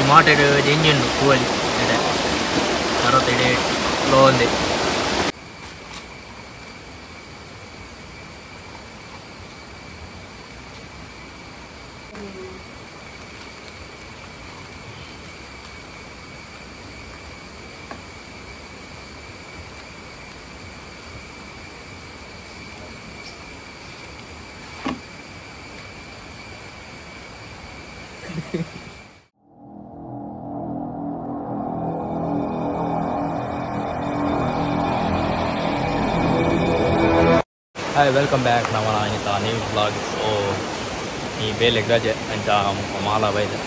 ಮಾಟೆಡ್ ದಿಂಜುಂಡು ಕೂಲಿ ಎಡೆ ಮರತ ಇಡೆ ಲೋಂದೆ Hi, welcome back. Now new vlog. So, ಈ ಬೇಲೆಗ್ ರಜೆ ಅಂಚ ಮಾಲ ಬೈದೆ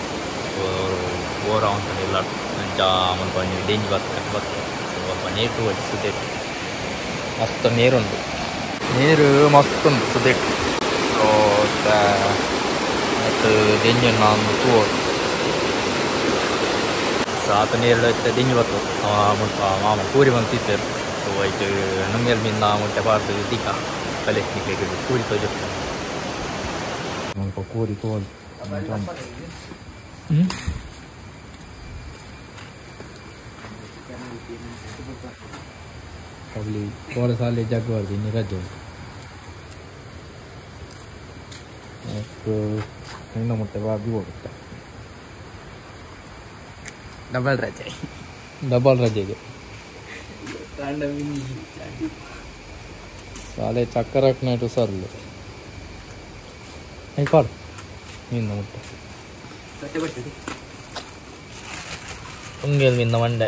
ಓರ ಅಂತ ಇಲ್ಲ ಅಂಚ ಮುಲ್ಪ ಒಂಜಿ ದಿಂಜಿ ಬತ್ತ ಬತ್ತ. ಸೊ ಅಲ್ಪ ನೀರು ತೂವೊಡು ಸುದೆಟ್ ಮಸ್ತ್ ನೀರುಂಡು, ನೀರು ಮಸ್ತ್ ಉಂಡು ಸುದೆಟ್. ಸೊ ಮತ್ತು ದಿಂಜಿ ನಾನು ತೂವೊಡು. ಸೊ ಆತ ನೀರು ದಿಂಜಿ ಬತ್ತು ಮುಲ್ಪ ಮಾಮ ಕೂರಿ ಬಂತಿತ್ತೇರು. ಸೊ ಐಟ್ ನುಂಗೆಲ್ ಮೀನ್ ಮುಟ್ಟೆ ಪಾಡ್ದು ದಿಕ್ಕ ಬಲೆ ನಿಕ್ಲೆಗ್ ಕೂರಿ ತೋಜು ಮುಲ್ಪ ಕೂರಿ ತೋಲ್ probably ಕೋಲ ಸಾಲೆ ಜಗ್ವಾರ್ದು ಇನ್ನು ರಜೆ ಇನ್ನು ಮುಟ್ಟೆ ಬಾಬಿ ಹೋಗುತ್ತೆ. ಡಬಲ್ ರಜೆ, ಡಬಲ್ ರಜೆಗೆ ಸಾಲೆ ಚಕ್ಕರ ಹಾಕ್ನೈಟು ಸರ್ಲು ಪಾಡು ಮೀನು ಮುಟ್ಟೆ ಉಂಗೆಲ್ ಮೀನ ಮಂಡೆ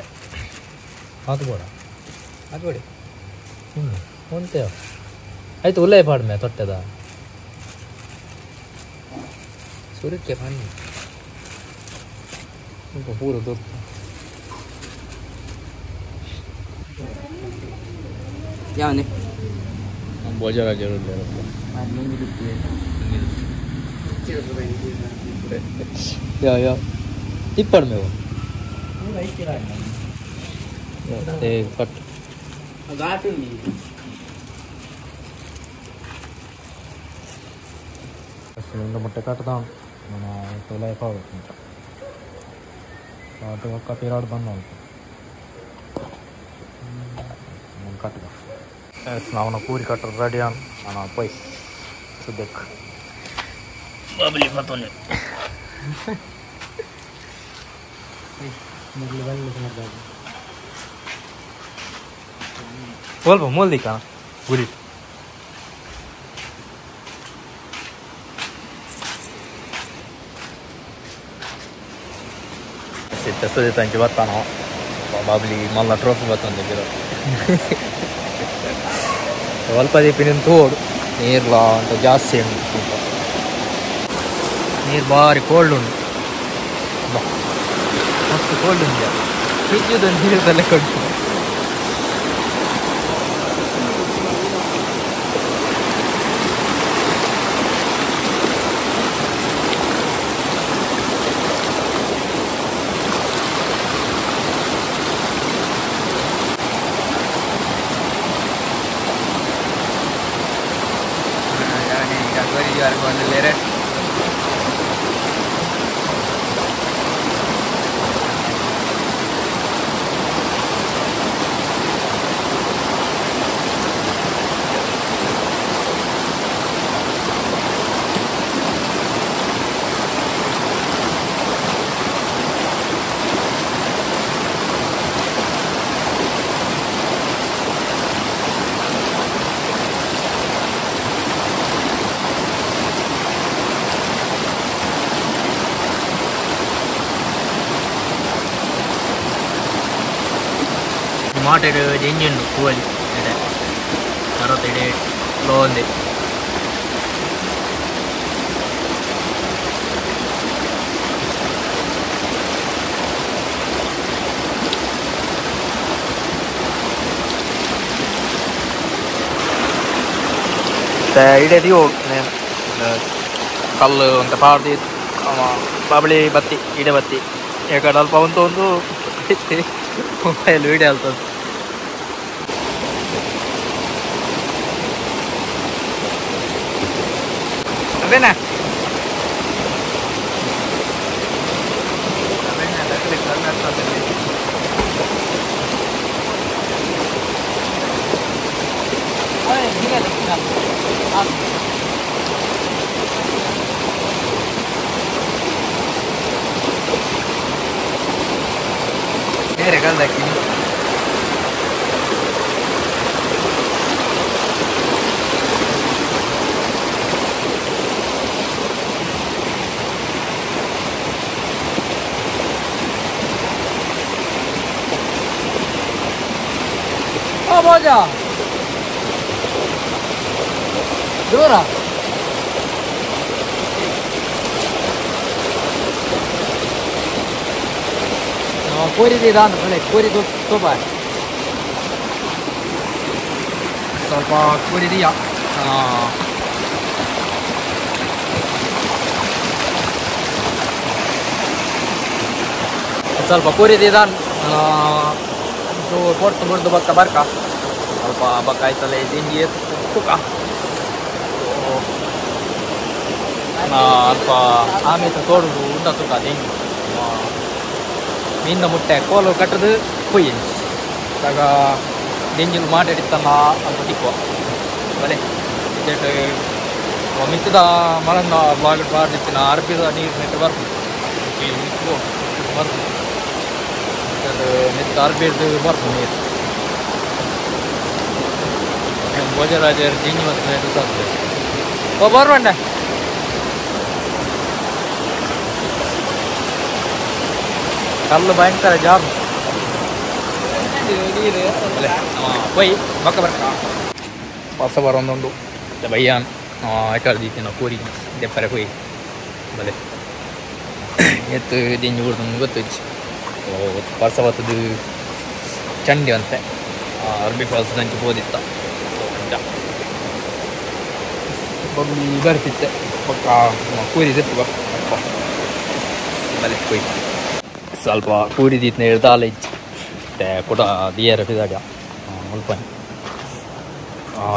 ಅದು ಬೋಡ ಅದು ಬೋಡಿ ಹ್ಞೂ ಒಂತೆ ಆಯ್ತು ಉಲ್ಲೇ ಪಾಡು ಮೇ ತೊಟ್ಟೆದ ಸುರುಕ್ಕೆ ಬನ್ನಿ ಪೂರ ದೊರ್ತ ಯಾವನೆ ಭೋಜರಾಜ ಯಾ ಯಾ ಇಪ್ಪಡು ಮೇವು ಕಟ್ ಮುಟ್ಟೆ ಕಟ್ಟದ ಲೈಫ್ ಆಗುತ್ತೆ ಅದು ಒಕ್ಕ ಪಿರಾಡ್ ಬಂದ ಕಟ್ಟದ. ನಾವು ಕೂರಿ ಕಟ್ಟರು ರೆಡಿ ಆನ್ ನಾನು ಪೋಯ್ ಸುದ್ದಕ್ಕೆ ಬಾಬಲಿ ಮತ್ತೊಂದು ಸ್ವಲ್ಪ ಮೂಲ್ದಿಕ್ಕ ಗುರಿ ಸುದಿತ್ತಂಚಿ ಬತ್ತಾನ ಬಾಬ್ಲಿ ಮಲ್ಲ ಟ್ರೋಫಿ ಬತ್ತಂದೆ ಗಿರ ಸ್ವಲ್ಪ ದೀಪಿನ ತೋಡು ನೀರ್ಲಾ ಅಂತ ಜಾಸ್ತಿ ಉಂಟು. ನೀರು ಭಾರಿ ಕೋಲ್ಡ್ ಉಂಟು, ಮಸ್ತ್ ಕೋಲ್ಡ್ ಉಂಟು. ಫ್ರಿಜ್ ನೀರು ತಲೆ ಕೊಟ್ಟು ಮಾಟೆಡ್ ದಿಂಜುಂಡು ಕೂಲಿ ಎಡೆ ಮರತ ಇಡೆ ಲೋಂದೆ ಇಡೆ ದಿಯೋ ಕಲ್ಲು ಅಂತ ಪಾಡ್ದು ಬಾಬಳಿ ಬತ್ತಿ ಇಡೆ ಬತ್ತಿ ಏಕಡೆ ಅಲ್ಪ ಒಂದು ಒಂದು ಮೊಬೈಲ್ ವಿಡಿಯೋ ಅಲ್ತದೆ. ಅದೇನಾ ಬೇರೆ ಕಲ್ದಾಕಿ ಮೋಜಾ ದೂರ ಕೋರಿದ ಅಂದ್ರೆ ಕೋರಿ ತೋಪ ಸ್ವಲ್ಪ ಕೋರಿದೆಯಾ ಸ್ವಲ್ಪ ಕೋರಿದ ಪೊರ್ತು ಬುಡ್ದು ಬಕ್ಕ ಬರ್ಕ ಸ್ವಲ್ಪ ಬಕ್ಕ ಆಯ್ತಲ್ಲ ದಿಂಗಿ ತುಕ ಅಲ್ಪ ಆಮೇಲೆ ತೋಡುದು ಉಂಡ ತುಕ ದಿಂಗಿ ಮೀನ ಮುಟ್ಟೆ ಕೋಲು ಕಟ್ಟದು ಕೊಯ್ಯಿ ಆಗ ದಿಂಜಿಲು ಮಾಡಿತ್ತಲ್ಲ ಅಲ್ಪ ತಿಕ್ಕುವ ಬಲೆ ಮಿತ್ತದ ಮರಂದ ಬಾಗಿಲು ಬಾರ್ದಿತ್ತಿನ ಅರ್ಬಿದ ನೀರು ನೆಟ್ಟು ಬರ್ಪು ಮಿತ್ತು ಬರ್ಪು ಮಿತ್ತ ಅರ್ಬಿಡ್ದು ಬರ್ಪು ನೀರು ಭೋಜರಾಜರು ದಿಂಜಿ ಮತ್ತು ತಂದೆ ಓ ಬರ್ವಂಡ ಕಲ್ಲು ಭಯಂಕರ ಜಾಮ್ ಪೋಯ್ ಬಕ್ಕ ಬರ್ಕ ಹೊಸ ಬರೊಂದುಂಡು ಬಯ್ಯಾನ್ ಎಕರ್ ಕೋರಿ ದೆಪ್ಪರೆ ಪೋಯ್ ಬಲೆ ಎತ್ತು ದಿಂಜಿ ಬುಡ್ದು ಗೊತ್ತಿಚ್ಚು ಪರ್ಸ ಬತ್ತದು ಚಂಡಿ ಅಂತೆ ಅರ್ಬಿ ಫಾಲ್ಸ್ ದಂಚಿ ಪೋದಿತ್ತ ಬಬ್ಬಿ ಬರ್ತಿತ್ತೆ ಪಕ್ಕ ಕೂರಿ ದೆಪ್ಪು ಅಪ್ಪ ಬಲೆ ಪೋಯ್ ಸ್ವಲ್ಪ ಕೂರಿದಿತ್ತು ದಾಲ ಇಚ್ಚು ಪುಟ ದಿಯರ ಪಿದಾಡ ಮುಲ್ಪ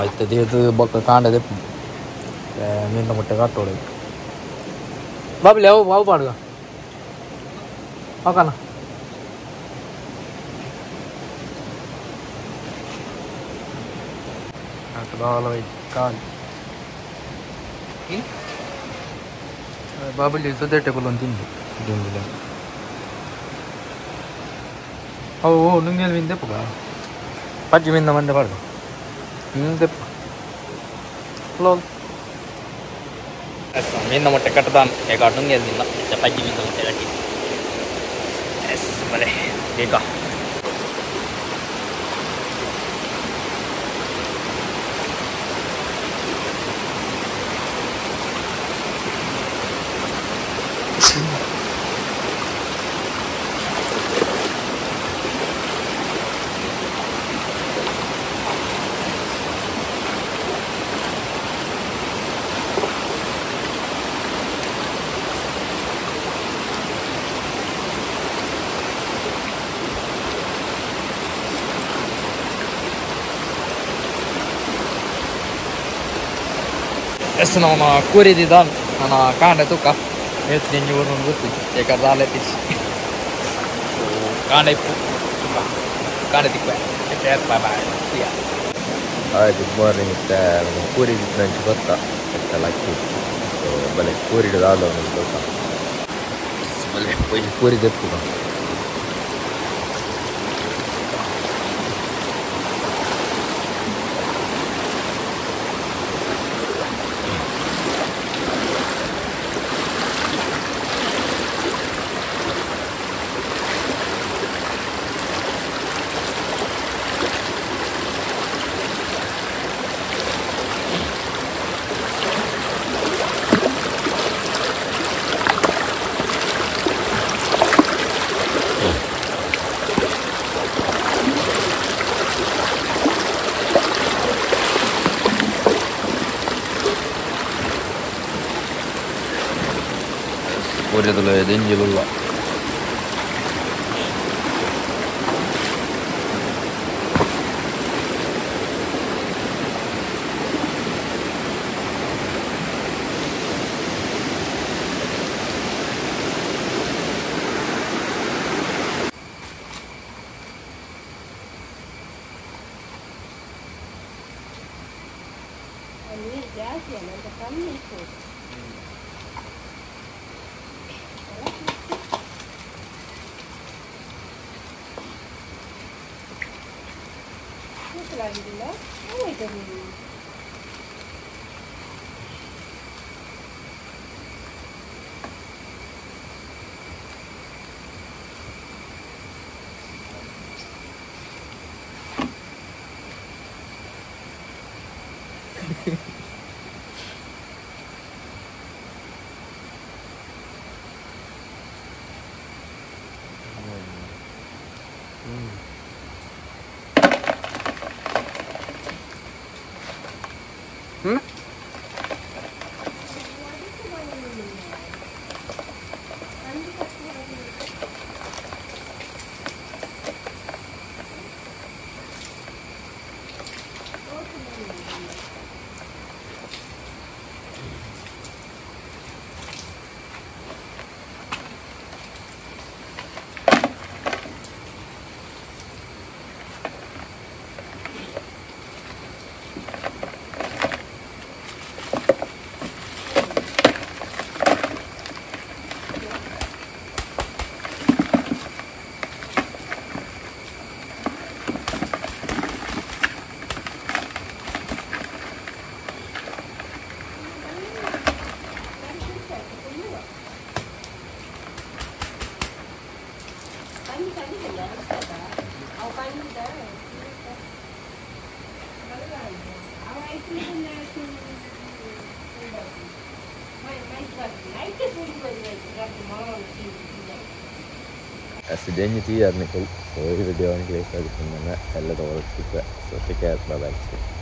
ಇತ್ತೆ ದೇದು ಬೊಕ್ಕ ಕಾಂಡ ದೆಪ್ಪು ಮೀನ ಮುಟ್ಟೆ ಕಟ್ಟೋಡು ಬಾಬ್ಲಿ ಅವು ಅವು ಪಾಡುಗ ಓಕನ ಕಾಲು ಬಾಬಲಿ ಸುದೇಟೆ ಕುಲ್ಲೊಂದು ತಿಂದು ತಿಂದಿಲ್ಲ ಅವು ನುಂಗೆಲ್ ಮೀನು ದೆಪ್ಪುಗ ಪಜ್ಜಿ ಮೀನ ಮಂಡೆ ಪಾಡ್ದು ಮೀನು ದೆಪ್ಪ ಲೋಲ್ ಎಸ್ ಮೀನ ಮೊಟ್ಟೆ ಕಟ್ಟದಾನ ಈಗ ನುಂಗೆಲ್ ಮೀನ ಪಜ್ಜಿ ಮೀನು ಮೊಟ್ಟೆ ಕಟ್ಟಿ ಎಸ್ ಬಲೆ ಬೇಕಾ ಎಸ್ ನಮ್ಮ ಕೂರಿದಿದ್ದಾನ ನನ್ನ ಕಾಂಡ ತೂಕ ಹೇಳ್ತೀನಿ ಊರು ಗೊತ್ತು ಬೇಕಾದ್ರೆ ಆಲೈತಿ ಕಾಂಡ ಇಪ್ಪು ತುಕ್ಕ ಕಾಂಡ ತಿಕ್ಕ bye bye. Hi, good morning. ಇತ್ತೆ ಕೂರಿದಿದ್ದು ಗೊತ್ತಾ ಇತ್ತೆಲ್ಲ ಅಕ್ಕಿ ಸೊ ಬಲೆ ಕೂರಿಡೋದು ಆದ ಗೊತ್ತಾ ಬಲೆ ಕೂರಿ ದೆಪ್ಪು. ಕೂರಿದಲು ದಿಂಜಿಲುಲ್ಲ. Acidity technical. So ಈ ವಿಡಿಯೋ ಕ್ಲೇಸ್ ಆಗಿ ಎಲ್ಲ ತಗೊಳ್ತಿದ್ದೆ. So take care, bye.